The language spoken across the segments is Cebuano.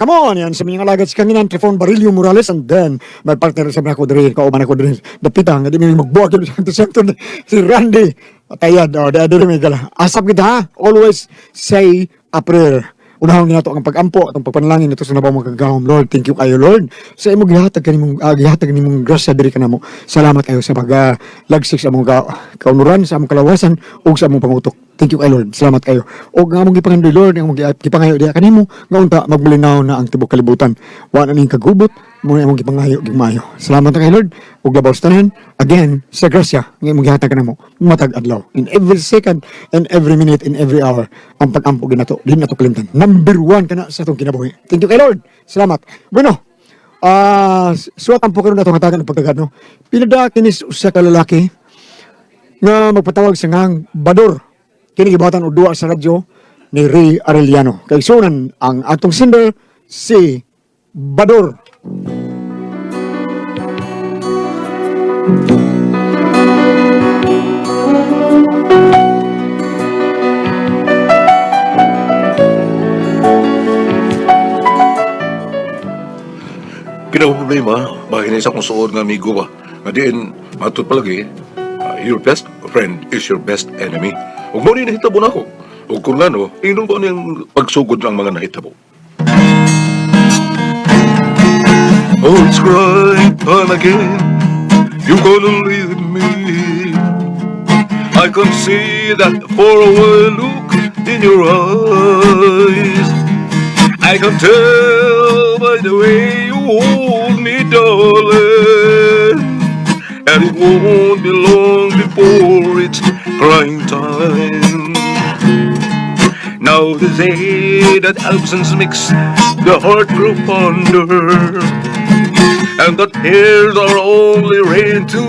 Come on, yan sa mga alagad si Kanginan, Trifon Barillo Morales, and then my partner sa mga ko diri, kauban ako diri, dapita, nga di mi magbuhat yun sa si Randy. Atayad, oh, di diri may gala. Asap kita ha, always say a prayer. Unahon nato ang pag-ampo atong pagpanalangin nito sa nabang magagahom. Lord, thank you kayo, Lord, sa imong gihatag kanimong grasya diri kanamo. Salamat kayo sa pag lagsik sa among kaunuran, sa among kalawasan ug sa among pangutok. Thank you kayo, Lord. Salamat kayo. Og nga among gipangandoy, Lord, nga among gipangayo diha kanimo nga unta magmalinaw na ang tibok kalibutan. Wa na ning kagubot mo among gipangayo gigmayo. Salamat na kayo, Lord. Ug labaw sa tanan, again, sa grasya nga imong gihatag kanamo matag adlaw, in every second and every minute, in every hour, ang pag-ampo ginato di nato kalimtan. Number one kana sa atong kinabuhi. Thank you kay Lord. Salamat. Bueno, suwat ang karon natong hatagan ng pagtagad, no. Pinada kinis usa ka lalaki nga magpatawag sa ngang Bador. Kini gibatan og duwa sa radyo ni Ray Arellano. Kay sunan ang atong sender si Bador. Kina ko problema, bakit na isa kong suod nga amigo ba? Nga diin, matod palagi, your best friend is your best enemy. Ug mo ni nahitabo na ako. Ug kung ngano, ingnon ko niyang pagsugod ng mga nahitabo. Oh, it's crying time again. You're gonna leave me. I can see that faraway look in your eyes. I can tell by the way you hold me, darling. And it won't be long before it's crying time. Now they say that absence makes the heart grow fonder, and that tears are only rain to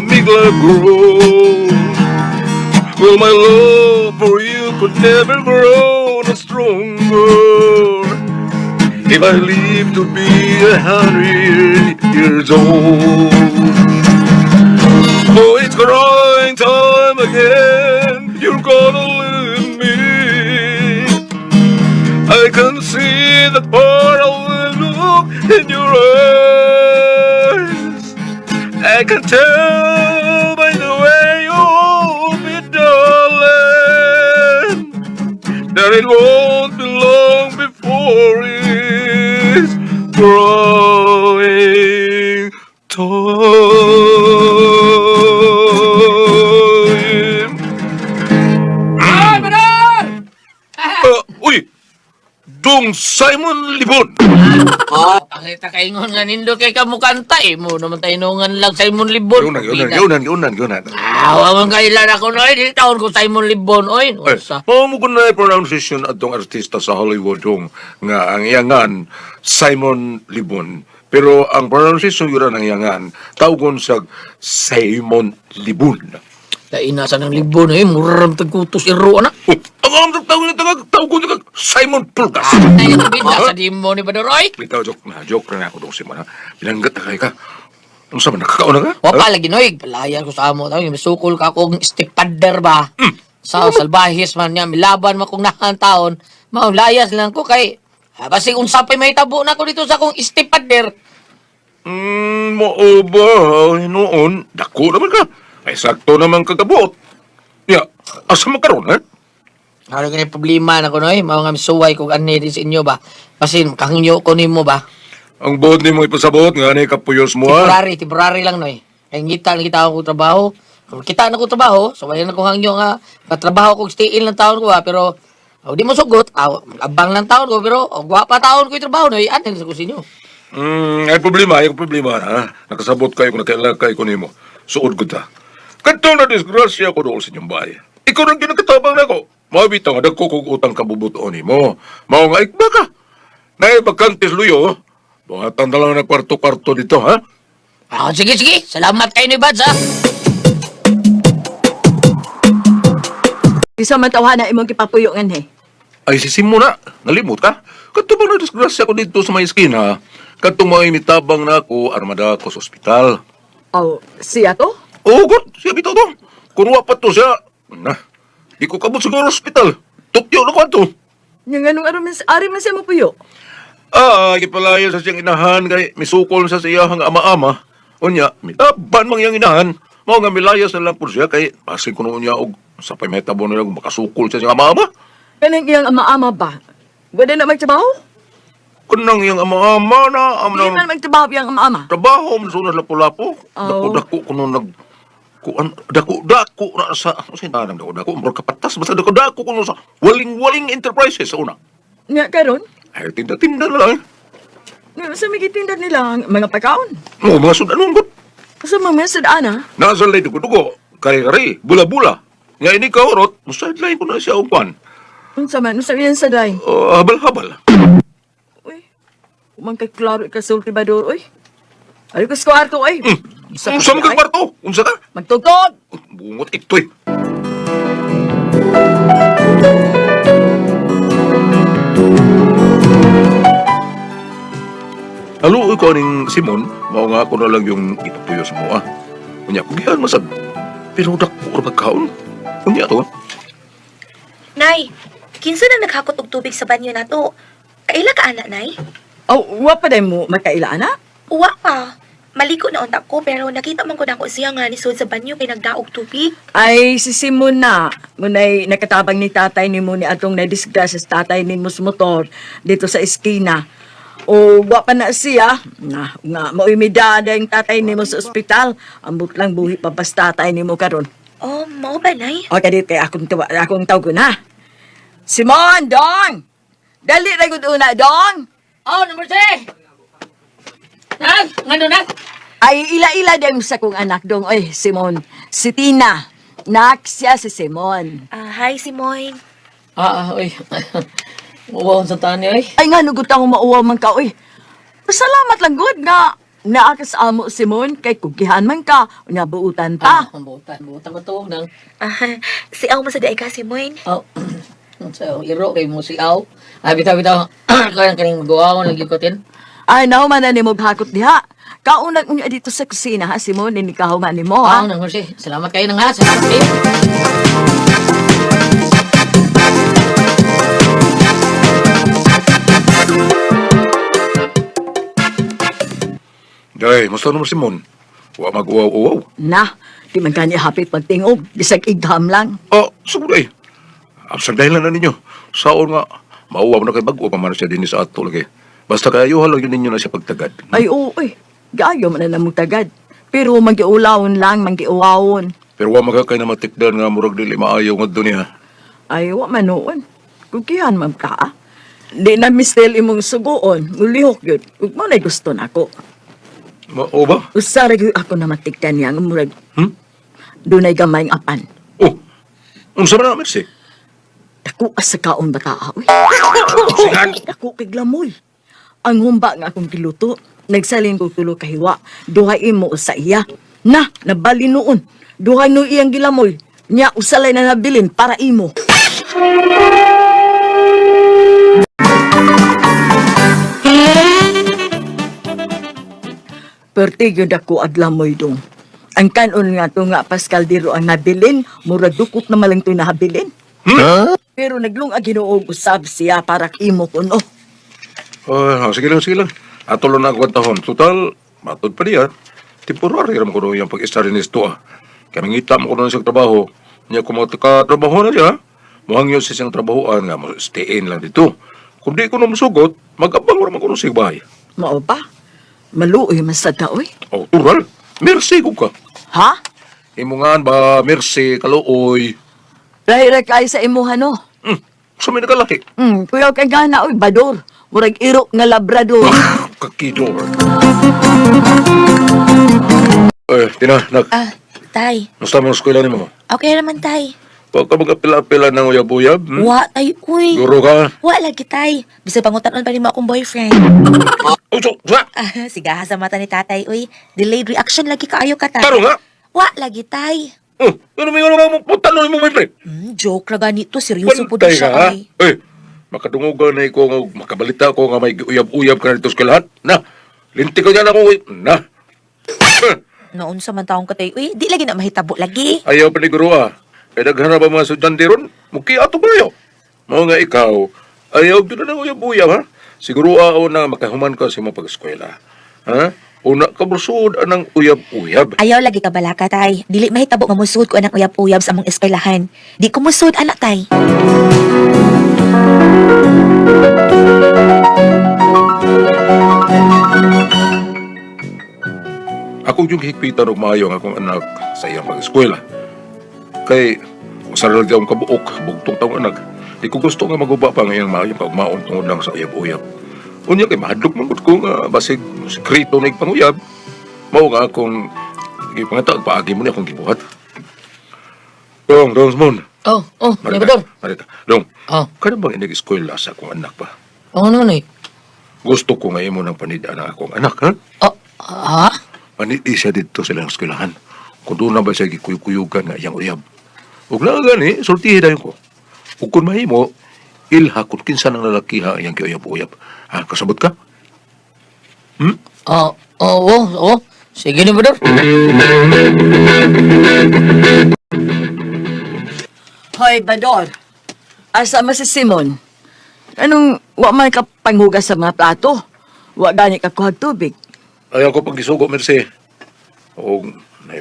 make love grow. Well, my love for you could never grow no stronger if I live to be 100 years old. Oh, it's crying time again. You're gonna leave me. I can see that faraway look in your eyes. I can tell by the way you hold me, darling, that it won't be long before it's growing time. Ay, Bador! Uy! Dong Simon Libon! Oh, pakita kaingon nga nindo kay kamukanta eh. Mo naman tayo nungan lang Simon Libon. Yunan, yunan, yunan, yunan, yunan. Ah, wa man kailan ako noy. Di taon ko Simon Libon oy. Ay, Unsa? mao mo kun na pronunciation atong artista sa Hollywood dong nga ang iyangan Simon Libon. Pero ang pronunciation yun ang iyangan tawgon sa Simon Libon. Kaina sa ng Libon eh. Muram tagkutos iro anak. Oh, ang ang tawag niya tawgon niya Simon Pulgas. Ay, bida sa di mo ni Bador oy. Bitaw joke na joke na ako dong Simon ha. Binanggat na kay ka. Unsa man nakakaon na ka? Wa pa lagi noy. Palayan ko sa amo tayo. Misukol ka akong stepfather ba. Sa salbahis man niya milaban man kong nahan taon. Maulayas lang ko kay basig unsa pa'y mahitabo na ko dito sa akong stepfather. Mao ba noon dako naman ka. Ay sakto naman kagabot. Ya, asa man karon ha? Ano kini problema na ko noy, mao nga misuway kog ani din sa inyo ba. Basin kahangyo ko nimo ba. Ang buot nimo ipasabot nga ni kapuyos mo ha. Temporary, temporary lang noy. Kay ngita lang kita ako trabaho. Kung kita na ko trabaho, so wala na ko hangyo nga katrabaho kog stay in lang taon ko ba, pero di mo sugot, abang lang taon ko pero gwapa taon ko yung trabaho noy, anhin sa ko sa inyo. Ay problema ha. Nakasabot kayo kung nakaila kayo ko nimo. Suod ko ta. Kadtong na disgrasya ko dool sa inyong bahay. Ikaw nang ginakatabang nako. Mabita nga dagko kog utang kabubuton nimo. Mao nga ikba ka. Nay bakantes luyo. Buhatan na lang na kwarto-kwarto dito ha. Ah, sige sige, salamat kayo ni Bads ha. Isa man tawhana imong gipapuyo nganhi. Ay sisim mo na. Nalimot ka. Kadto bang na disgrasya ko dito sa may eskina. Kadtong may mitabang na ako armada ko sa ospital. Aw, siya to? Oo, God. Siya bitaw to. Kung wa pa to siya, na, di ko kabot siguro ospital. Tukyo na ko ato. Nya nganong ari man siya mopuyo? Ah, gipalayo sa siyang inahan kay misukol sa siyahang ama-ama. Unya, mitaban mang iyang inahan. Mao nga milayas na lang po siya kay pasig kuno niya og sa pay mahitabo nila kung makasukol sa siyang ama-ama. Kanang iyang ama-ama ba? Wala na magtrabaho? Kanang iyang ama-ama na am Di man na magtrabaho iyang ama-ama. trabaho man sunas lapu-lapu. Oh. Dako-dako kuno nag kuan dako-dako na sa ano sa nang dako-dako murag kapatas basta dako-dako kuno sa waling-waling enterprises sa una. Nga karon, Ay tinda-tinda na lang. Eh. nga sa may gitinda nila ang mga pagkaon. Oh, mga sudanon gud. Sa mga sudana, Nasa lay dugo-dugo, kare-kare, bula-bula. Nga ini kaurot, sideline ko na siya og kwan. unsa man, unsa iyang saday. Habal-habal. Uy, man kay klaro ikasulti ba do, uy. Ayo ko sa kwarto, uy. Unsa man kang kwarto? Unsa ka? Magtugtog! Bungot ito eh. Alo, ikaw ning Simon, mao nga ako na lang yung ipapuyo sa mua. Unya, kugihan masad. Pero dako ra pagkaon. Unya to. Nay, kinsa na naghakot og tubig sa banyo nato? Kaila ka ana, Nay? Oh, wa pa day mo makaila ana? Uwa pa. Maliko na unta ko pero nakita man ko nako siya nga nisud sa banyo kay nagdaog tubig. Ay, si Simon na. Munay nakatabang ni tatay ni mo ni atong nadisgrasya sa tatay ni mo sa motor dito sa eskina. O wa pa na siya. Na, nga, mao'y midada yung tatay ni mo sa ospital. Ambot lang buhi pa pas tatay ni mo karon. Oh, mao ba, Nay? O, kadit kay akong tawa, akong tawag ko na. Simon, dong! Dali na gud una, dong! Oh, number 3! Nang, ngano na? Ay, ila-ila din sa kong anak dong. Oy, Simon, si Tina. Nak siya si Simon. Ah, hi Simon. Ah, uy. Uwaon sa tani, oy. Ay nga, nugot ako mauwaw man ka, uy. Salamat lang, good nga. Naa ka sa amo, Simon, kay kugihan man ka, nabuutan pa. Ah, butan, butan ba to? Nang, Ah, si Aw mo sa diay ka, Simon. oh, so, iro kay mo si Aw. Ah, bitaw, bitaw. Kaya kaning magawa lagi ko tin. Ay, nahuman na nimo hakot diha. Kaunag unya dito sa kusina, ha, Simon, ninikahuman nimo, Ah, ha? nang Jose. Salamat kayo nang ha. Salamat kayo. Day, musta naman Simon? Wa mag-uwaw-uwaw. Na, di man gani hapit pagtingog, bisag igham lang. Ah, sugod ay. Absag dahilan na ninyo. Saon nga, mauwaw na kay bag-o pa man siya din sa ato lagi. Basta kayo halang yun ninyo na siya pagtagad. Ay, oo, uy. Gayo man na namong tagad. Pero magiulawon lang, magiuwawon. Pero wa magkakay na matikdan nga murag dili maayo nga dunya. Ay, wa man noon. Kugihan man ka, ah. Di na mistel imong sugoon, mulihok yun. Ug mo na gusto nako. Mao ba? Usa ra gyud ako na matikdan niya nga murag Hmm? dunay gamay ang apan. Oh. Unsa man na Mercy? Dako sa kaon bata uy. Sigan. Dako kay glamoy. Ang humba nga akong giluto, nagsalin ko tulo ka hiwa. Duha imo usa iya. Na, nabali noon. Duha no iyang gilamoy. Nya usalay na nabilin para imo. Perti gyud ako aglamoy dong. Ang kanon nga to nga Pascal Diro ang nabilin, murag dukot na malang to nahabilin. Pero naglungag Ginoo usab siya para imo kuno. Oh, sige lang, sige lang. Ato lang na kwentahon. Total, matod pa niya. Temporary ram ko yung pag-istar ni ah. Kaya mangita mo ko na siyang trabaho. Niya kung trabaho na siya, muhangyo siya siyang trabahoan nga, mo stay in lang dito. Kung di ko na musugot, mag-abang raman ko na siya bahay. Mao ba? Maluoy man sad ka oy. Oh, tural, merci ko ka. Ha? Imungan ba, merci, kaluoy. Lahi ra kay sa imuha no. Sa may nagalahi. Kuyaw kay gana oy bador. Murag iro nga labrador. Kakidor. Eh, Tina, nak, Ah, Tay. musta mo ang eskwela ni mo? Okay naman, Tay. Huwag ka mag-apila-apila ng uyab-uyab. Hmm? Wa, Tay, uy. Guro ka. Wa lagi, Tay. Bisag pangutan-on pa nimo akong boyfriend. Oh, so, sa? Ah, sigaha sa mata ni tatay, uy. Delayed reaction lagi kaayo ka, Tay. Taro nga. Wa lagi, Tay. Oh, ano may ano nga mo? Punta mo, my friend. Joke ra ganito. Seryoso po Pantay siya, ka, ha? ay. Eh, makadungogan na ikaw nga, makabalita ko nga may uyab-uyab ka na dito sa lahat. Na, linti ko dyan ako. Uy. Na. Eh, Noon sa man taong katay, uy, di lagi na mahitabo lagi. ayaw pa ni guro ah. Kaya daghan na ba mga estudyante ron? Muki ato ba kayo? Mga nga ikaw, ayaw doon na ng uyab-uyab ha? Siguro ao na makahuman ka sa imong pag-eskwela. Ha? Una ka brusod anang uyab-uyab. Ayaw lagi ka balaka, tay. Dili mahitabo nga musud ko anang uyab-uyab sa among eskwelahan. Di ko musud anak, tay. Ako yung higpitan og maayo ang akong anak sa iyang pag-eskwela. Kay usa ra lang kabuok, bugtong taong anak. Di ko gusto nga maguba pa ang iyang maayong kaugmaon tungod lang sa uyab-uyab. Unya kay mahadlok man gud ko nga basig sekreto na panguyab. Mao nga akong gipangita paagi mo ni akong gibuhat. Dong, dong, Mon. Oh, Marita, Nibador. Marita. Dong, Oh, kada bang inig-eskwela sa akong anak pa? oh naman eh. Gusto ko nga imo ng panidaan ang akong anak, ha? Oh, ha? Manidi siya dito sa ilang eskwelahan. Kung doon na ba siya gikuyukuyugan nga iyang uyab. Ug naa gani, sultihi dayon ko. Ug kung mahimo, ilha kung kinsa nang lalakiha iyang giuyab-uyab. Ha, kasabot ka? Oh, oh. Sige, Nibador. Hoy, Bador. Asa man si Simon? Anong wa man ka panghugas sa mga plato? Wa gani ka kuhag tubig. Ayaw ko pang gisugo, Mercy. O,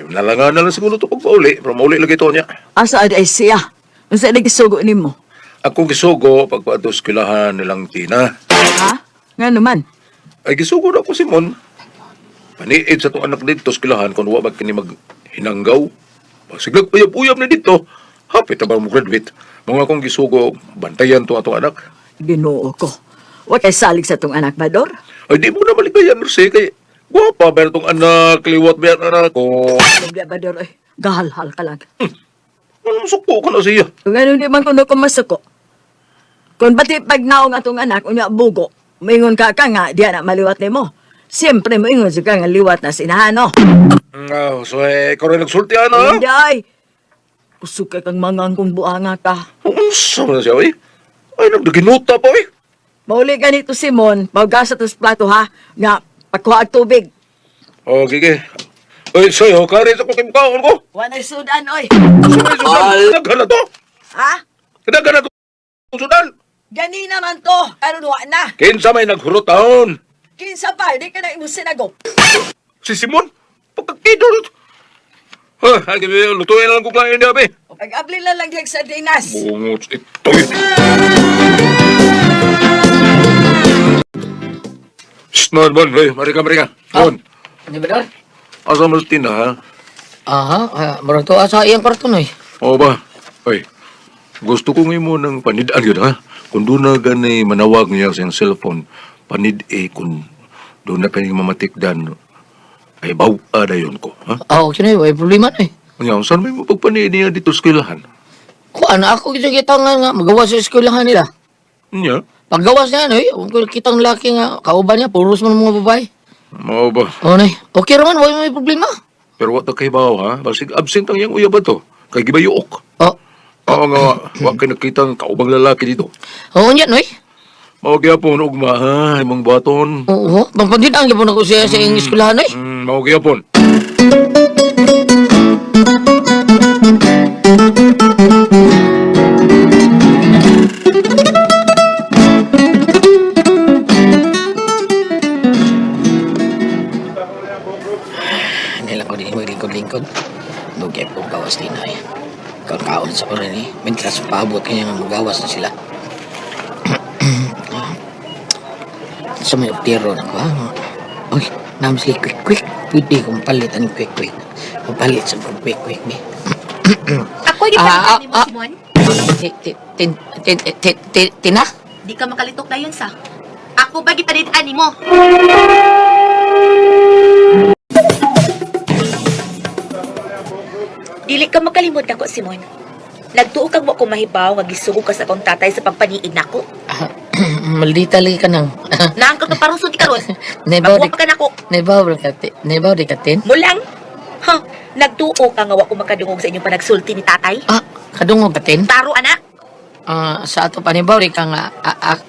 nalangan na lang siguro ito pagpauli, pero mauli lagi ito niya. Asa ad ay siya? Unsa nagisugo nimo? Akong gisugo, pagpaadto sa eskwelahan nilang Tina. Ha? Nga naman. Ay, gisugo na ako, Simon. Paniid sa itong anak dito, eskwelahan, kung wa ba kini maghinanggaw. Pasiglag uyab-uyab na dito. Hapit na ba mo graduate? Mga akong gisugo, bantayan to atong anak. Ginoo ko. Wa kay salig sa tong anak, Bador. Ay, di mo na maligaya, Mercy, kay gwapa ba itong anak, liwat ba yan anak ko? Alam Bador, ay, gahalhal ka lang. Anong suko ka na siya? Kung ano di man kuno ko masuko. Kung pati pag naong atong anak, unya bugo, maingon ka ka nga, diya na maliwat nimo. Siyempre, moingon siya ka nga liwat na sinahan, no? So, eh, ikaw rin nagsulti, ano? Hindi ay. Kusog ka kang mangangkong buanga ka. Unsa man na siya, eh? Ay, nagdaginuta pa, eh. Mauli ka nito, Simon. Pagasa tos plato, ha? Nga, pagkuha ang tubig. Oh, gigi. Ay, sayo, kare sa kong kaon ko. Wanay sudan, oy. Sudan, sudan. Daghan na to. Ha? Daghan na to. Sudan. Ganina man to. Karon wa na. Kinsa may naghurot taon. Kinsa pa, di ka na imo sinagop. Si Simon, pagkakidol. Ha, ay, lutuin na lang ko kain niya, be. O pag-abli na lang diyag sa dinas. Bungot ito. Eh. Shh, non, bon, hey, marika, marika. Bon, Nibador. asa mo sa tina, ha? Aha, murag to asa iyang kwarto noy. Oo ba? Oy, gusto ko ngayon mo ng panidaan yun, ha? Kung doon na gani manawag niya sa iyang cellphone, panid eh, kung doon na kanyang mamatikdan, ay bawa na yun ko, ha? Oh, okay noy, way problema noy. Nga, saan may mapagpanid niya dito sa eskwelahan? Kuan ako gyud kita nga nga magawa sa eskwelahan nila. Niya? Paggawas niya noy, kung kitang laki nga kauban niya puros man mga babae. Mao ba? Oh noy, okay ra man, way may problema. Pero wa ta kay bawo, ha? Basig absent ang iyang uyab ba to? Kay gibayuok. Oh, Oo nga, wa kay nakita ang kaubang lalaki dito. oo niya noy. Mao gyapon ugma, ha? Imong buhaton. Oo, pagpagdidaan gyud ako siya sa iyang eskwelahan noy. Mao gyapon. Hindi lang ko din maglingkod-lingkod. Dugay po gawas din ay. Kaon sa orin eh. Mintras paabot kanya nga magawas na sila. Sa may optero na ko ha. Uy, naam sige quick quick. Pwede kong palit ang quick quick. Palit sa kong quick quick ni. Ako gipanidan nimo, Simon. Tin tin tin tin tina? Di ka makalitok dayon sa. Ako ba gipanidan nimo? Dili ka makalimot nako, Simon. Nagtuo kag wa ko mahibaw nga gisugo ka sa akong tatay sa pagpaniid nako. Ah, maldita lagi ka nang. Naang ka parang sulti karon. Nebaw di Magbuwa pa ka nako. nebaw di ka tin. Nebaw di ka tin. Mulang. Ha, nagtuo ka nga wa ko makadungog sa inyong panagsulti ni tatay. Ah, kadungog ka tin. Taro anak. Ah, sa ato panibaw di ka nga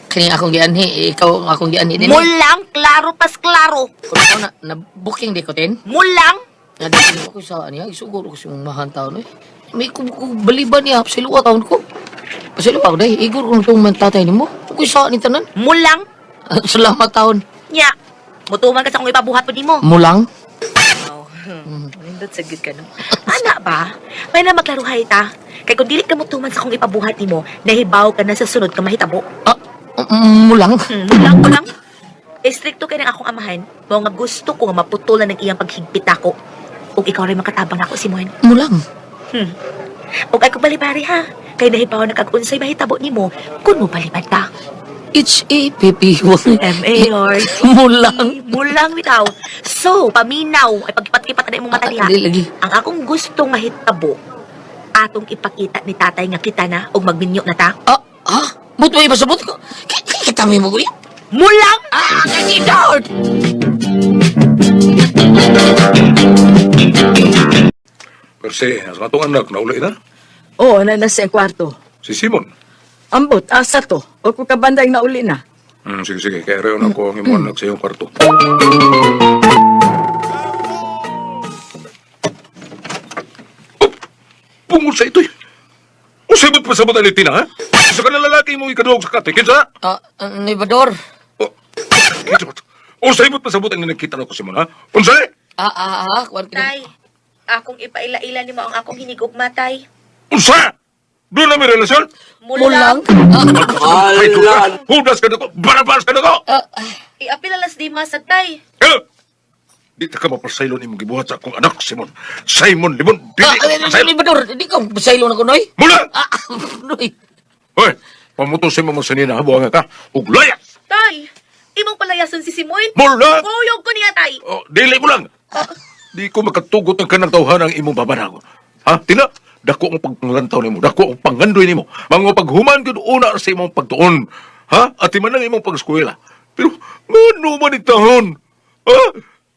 kini akong gianhi, ikaw ang akong gianhi din. Mulang klaro pas klaro. Kung ako na booking di ko tin. Mulang. Nga di ko sa niya, isugod ko sa mong mahan taon eh. May baliban niya, siluwa taon ko. Pasiluwa ko dahil, igor ko itong man tatay nimo. Kung sa ni tanan. Mulang. Salamat taon. Nya, mutuman ka sa akong ipabuhat po nimo. Mulang? Wow. Nindot sa good ka, no? Ana ba? May na maglaruhay ta. Kay kung dili ka mutuman sa akong ipabuhat nimo, nahibaw ka na sa sunod ka mahitabo. Ah, mulang? Mulang ko lang. Estrikto kay ng akong amahan, mao nga gusto ko nga maputulan ng iyang paghigpit ako. Ug ikaw rin makatabang ako, Simon. Mulang? Ug ay ko balibari ha. Kay nahibaw na kag unsay mahitabo nimo kun mo balibad ta. H-A-P-P. M-A-R. Mulang. Mulang bitaw. So, paminaw ay pagkipat-kipat na imong mata diha. Di lagi. Ang akong gustong mahitabo, atong ipakita ni tatay nga kita na og magminyo na ta. Ah, ah? But may pasabot ko. Kita may maguya. Mulang! Ah, kasi Lord! Perse, ang atong anak nauli na. Oo, na nasa iyang kwarto. Si Simon. Ambot, asa to. O kung kabanday na uli na. Sige, sige. Kaya reon ako ang imong anak sa iyong kwarto. Oh, pungol sa ito'y. Usay mo't pasabot ang litina, ha? Isa ka na lalaki mo ikaduog sa kate. Kinsa? Ah, Nevador. Oh, kinsa ba? Usay mo't pasabot ang nakita na ko, Simon, ha? Unsay? Ah, ah, ah. Kuwan ka na. Tay, akong ipaila-ila nimo ang akong hinigugma, tay. Unsa? Doon na may relasyon? Mulang? Ay, ka! Hudas ka na ko! Barabas ka na ko! Ah, Iapil alas di mas tay. Eh! Di ta ka mapasaylon imong gibuhat sa akong anak, Simon. Simon Limon, dili ah, ka mapasaylon. Nevador, di ka pasaylo na ko, Noy. Mula! Ah, Noy. Hoy, pamuto si mama sa nina, buwanga ka. Ug layas! Tay, imong palayason si Simon. Mula! Kuyog ko niya, tay. Oh, dili mo lang. Di ko makatugot ang kanang tawhan ang imong babanago. Ha? Tina, dako ang paglantaw nimo, dako ang pangandoy nimo. Mga paghuman gyud una sa imong pagtuon. Ha? At man ang imong pag-eskwela. Pero ngano man itahon? Ha?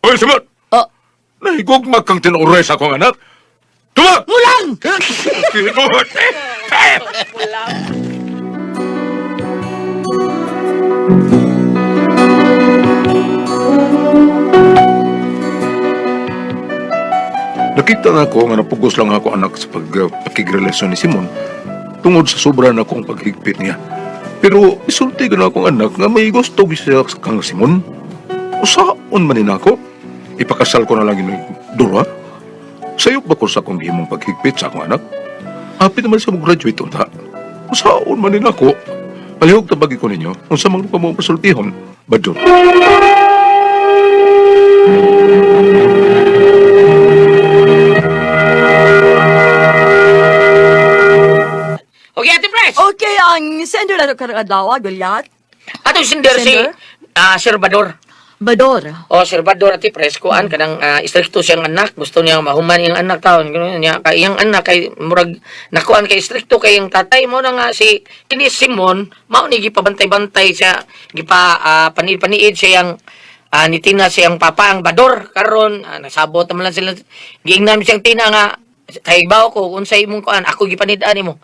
Hoy, Simon! Ah, Nahigugma kang tinuray sa akong anak. Tuma! mulang! Tinuod! Nakita na ako nga napugos lang ako anak sa pagkigrelasyon ni Simon tungod sa sobra na akong paghigpit niya. Pero isulti ko na akong anak nga may gusto siya kang Simon. Usaon man ni nako. Ipakasal ko na lang yun Dora. Sayop ba ko sa akong gihimong paghigpit sa akong anak? Happy naman siya mo-graduate unta. Usaon man ni nako. Palihog tabagi ko ninyo unsa man ko mo pasultihon. Badyo. Okay, Ate Pres. Okay, ang sender na ito karang adlaw, Goliath. Atong sender si Sender? ah, Sir Bador. Bador. Oh, Sir Bador ati Pres, kuan kanang istrikto siyang anak, gusto niya mahuman iyang anak taon, gano'n niya kay iyang anak kay murag nakuan kay istrikto kay iyang tatay mo na nga si kini Simon, mao ni gipabantay-bantay siya, gipa paniid-paniid siya iyang ni Tina siyang papa ang Bador karon nasabot naman lang sila giingnan siyang Tina nga kay bawo ko unsay imong kuan ako gipanid-an nimo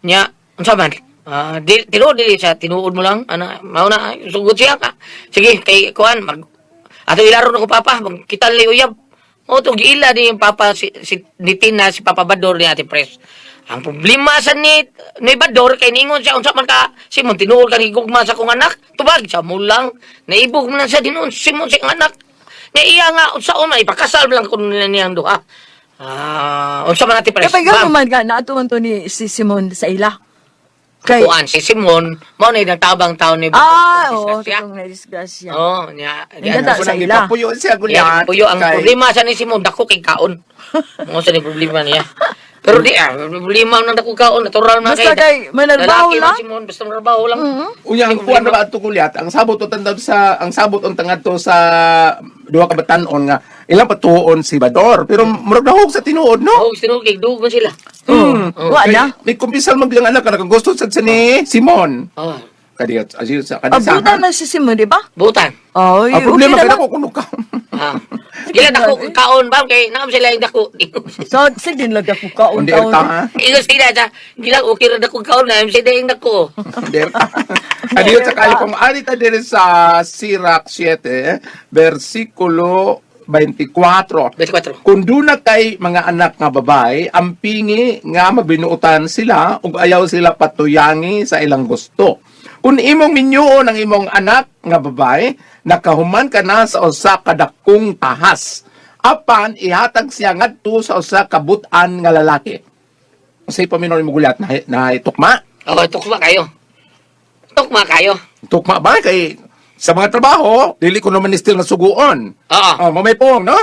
nya unsa man. Ah, di, tinuod dili siya, tinuod mo lang ana mao na ay, sugod siya ka. Sige kay kuan mag ato ilaro na ko papa, magkita li uyab. O to giila di yung papa si ni Tina si Papa Bador ni Ate Pres. Ang problema sa ni Bador kay ningon siya unsa man ka Simon tinuod ka ni gugma sa akong anak. Tubag sa mo lang naibog mo lang siya dinuon Simon sa iyang anak. Nga iya nga unsa man ipakasal lang kun nila niyang duha. Ah, unsa man Ate Pres? Kapag gano'n Ma'am. man ka, naato man to ni si Simon sa ila. Kay, Kuan si Simon mao ni nagtabang taon ni Bador. ah, oo, Siya. totoong na-disgrasya. Oh, niya. Ang ganda Ano, sa ila. Gipapuyo siya Iya, Goliath. puyo ang Kay- problema sa ni Simon dako kay kaon. Mo sa ni problema niya. Pero di problema nang dako kaon natural na Basta kay manarbaho lalaki man lang. Mm-hmm. Simon basta manarbaho lang. Unya ang kuan na ba ato Goliath? Ang sabot utan daw sa ang sabot unta ngadto sa duha ka batan-on nga ilang patuon si Bador pero murag nahog sa tinuod no. Oh, tinuod kay dugo sila. Mm. Wa na. May kumpisal man bilang anak ka gusto sad sa ni Simon. Oh, Kadi asil sa kadi sa. Abutan na si Simon, di ba? butan. Ay, Ang problema okay kay na lang. ako kuno ka. Ah. Gila dako kaon ba kay naam sila yung dako. So, sa din lang ako kaon Kundi taon. erta ha. Ingon sila sa gila okay ra dako kaon naam sila yung dako. Kundi erta. Adiyo sa kali kung ari ta diri sa Sirach 7 versikulo 24. 24. Kung duna kay mga anak nga babae, ampingi nga mabinuotan sila ug ayaw sila patuyangi sa ilang gusto. Kung imong minyoon ang imong anak nga babae, nakahuman ka na sa usa ka dakong tahas. Apan ihatag siya ngadto sa usa ka but-an nga lalaki. Unsay paminaw mo, Gulyat, na, na tukma? Oh, tukma kayo. Tukma kayo. Tukma ba kay sa mga trabaho, dili ko naman still nasuguon. Oo. Oh, mamay pong, no?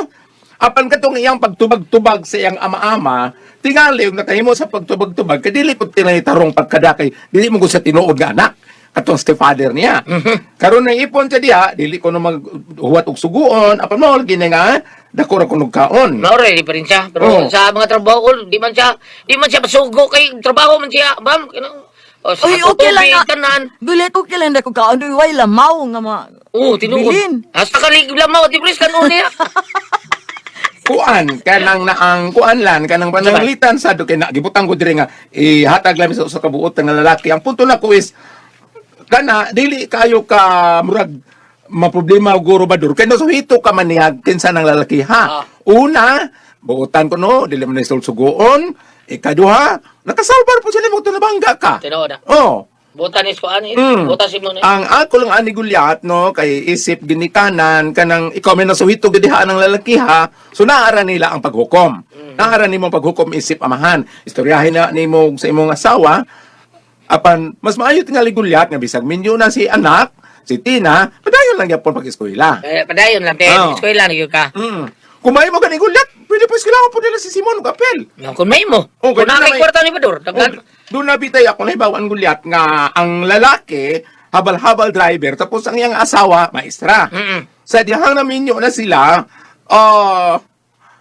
Apan katong iyang pagtubag-tubag sa iyang ama-ama, tingali yung nakahimo sa pagtubag-tubag, kay dili po tinay tarong pagkadakay, dili mo ko sa tinuod nga anak katong stepfather niya. Karon nang ipon siya diha, dili ko na maghuwat og suguon, apan mo lagi na nga dako ra kunog kaon. Mao ra di pa rin siya. Pero Oo. sa mga trabaho, di man siya pasugo kay trabaho man siya. Bam, kinang oh, sa Uy, okay lang tubig, na. tanan. Gulit, okay lang na kung kaon. Uy, way lamaw nga ma. Oo, tinuod. Bilin. Hasta kalig lamaw, di pres kanon niya. Kuan kanang naang kuan lan kanang pananglitan sa do kay na gibutang ko diri nga ihatag lang sa usa ka buot nga lalaki. Ang punto nako is kana dili kayo ka murag maproblema og guro badur kay nasuhito ka man niya kinsa nang lalaki ha. Ah. Una, buotan ko no, dili man ni suguon. Ikaduha, nakasalbar po sila mo nabangga ka. Tinuod na. Oh. Buta ni kuan eh. Buta si mo ni. Ang ako lang ani, Gulyat, no, kay isip ginikanan kanang ikaw may nasuhito gid diha ng lalaki ha, so naara nila ang paghukom. Naara nimo ang paghukom isip amahan. Istoryahin na nimo sa imong asawa apan mas maayo tingali, Gulyat, nga bisag minyo na si anak, si Tina, padayon lang gyapon pag-eskwela. Eh, padayon lang te, Oo. eskwela na gyud ka. Kung maayo mo gani, Gulyat, pwede pa eskwela po nila si Simon ug Apel. No, kung may mo. Oh, Kung ganun naa na kay kwarta ni Bador, daghan. Oh, doon na bitay ako nahibawan, Gulyat, nga ang lalaki habal-habal driver tapos ang iyang asawa maestra. Sa dihang naminyo na sila, ah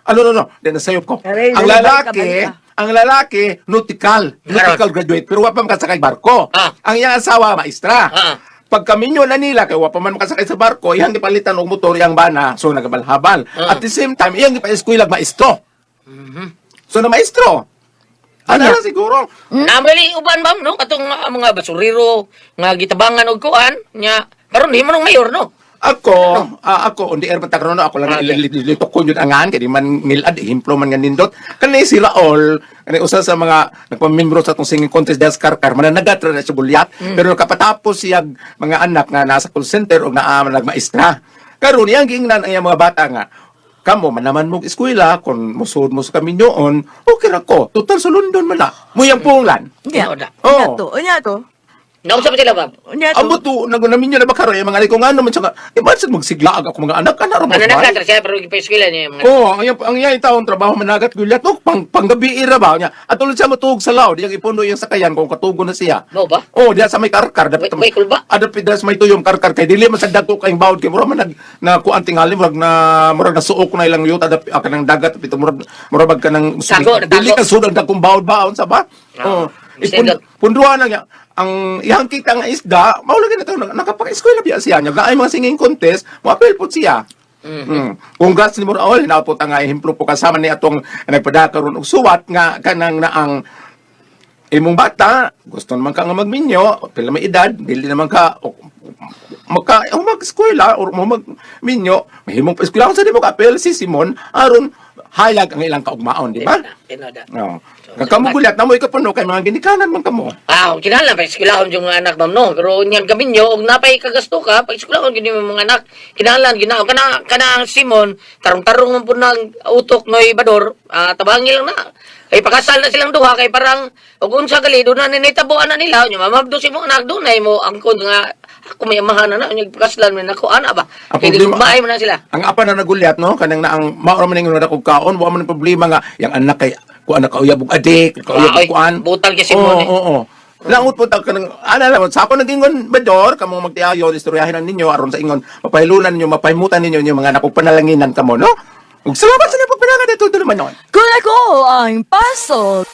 ano no no, then nasayop ko. Aray, Ang balik ka, lalaki, balik ka. ang lalaki nautical, nautical graduate pero wa pa makasakay barko. Ang iyang asawa maestra. Pagka minyo na nila kay wa pa man makasakay sa barko, iyang gipalitan og motor iyang bana, so nagabalhabal. At the same time, iyang gipa-eskwela maestro. So na maestro. Ano na siguro? Namali uban ma'am no katong mga basurero nga gitabangan og kuan nya karon di mo nang mayor no. Ako, ako, on the air pa no, ako lang ilitok ko yun angan, kaya di man ngilad, ehemplo man nga nindot. Kani si Raol, kani usa sa mga nagpamembro sa atong singing contest des Karkar, mananagat ra na siya, Gulyat, pero kapatapos siya mga anak nga nasa call center o naa nagmaestra. Karon iyang giingnan ang iyang mga bata nga, kamo manaman mo eskwela kung musuod mo sa kaminyoon, okay ra ko. Total sa London man na. Muyang punglan. Unya. Tinuod na. Unya Oo. to. Unya to. Naunsa pa sila ma'am? Unya to. Amo to, nagunamin niya na ba karon yung mga anak ko nga naman siya nga, eh, ba't magsiglaag ako mga anak, ana ra ba? Mananagat ra siya pero gipa-eskwela niya yung mga. Oo, ang iyang taong trabaho managat, Gulyat, oh, panggabi ira ba niya. At tulad siya matuog sa laod, iyang ipuno yung sakayan kung katugo na siya. Mao ba? Oh, diya sa may karkar dapat. May kulba? Adapit diya sa may tuyom karkar kay dili man sa dagko kay bawd kay mura man nag na kuan tingali murag na suok na ilang yuta dapit kanang dagat pito murag murag bag kanang Tago, natago. dili ka sud ang dagkong bawd baon sa ba? Ah, Oh, send out. punduan lang niya. Ang iyang kita nga isda, mao lagi na to nakapag-eskwela biya siya niya. Naay mga singing contest, moapel po siya. Congrats ni Moraol, hinaot po ta nga ehemplo po kasama ni atong nagpadakaron og suwat nga kanang naang imong bata, gusto naman ka nga magminyo, pila may edad, dili naman ka o, maka o mag-eskwela or mo magminyo, mahimong pa eskwela sa di mo kapel si Simon aron hayag ang ilang kaugmaon, di ba? Tinuod na. No. Kamo, Gulyat, namoy ka puno kay mga ginikanan man kamo. Ah, kinahanglan pa eskwelahon yung mga anak ma'am no. Pero nyan gabi nyo, og napay kagasto ka, pag eskwelahon gid yung mga anak. Kinahanglan gina kana kana ang Simon, tarong-tarong man pud nang utok noy Bador, tabangi lang na. Kay pakasal na silang duha kay parang og unsa gali do na nitabuan na nila nya mamabdo si mong anak dunay mo angkon nga ako may amahan na na nya pakaslan man ako ana ba. Ang Kay problema- maay man na sila. Ang apa na nagulyat no kanang naang mao ra man ingon na kog kaon, wa man ang problema nga yang anak kay kuan na kauyab og adik, kauyab Ah, oy, og kuan. butal kay Simon Oo, eh. oo. Langot po ta kanang ana lang sa ako nagingon Bador kamo magtiayo istoryahin ninyo aron sa ingon mapahilunan ninyo mapahimutan ninyo inyong mga anak ug panalanginan kamo no. Ug salamat sa inyong pagpanangad dito naman noon. Kung ako ang pasok.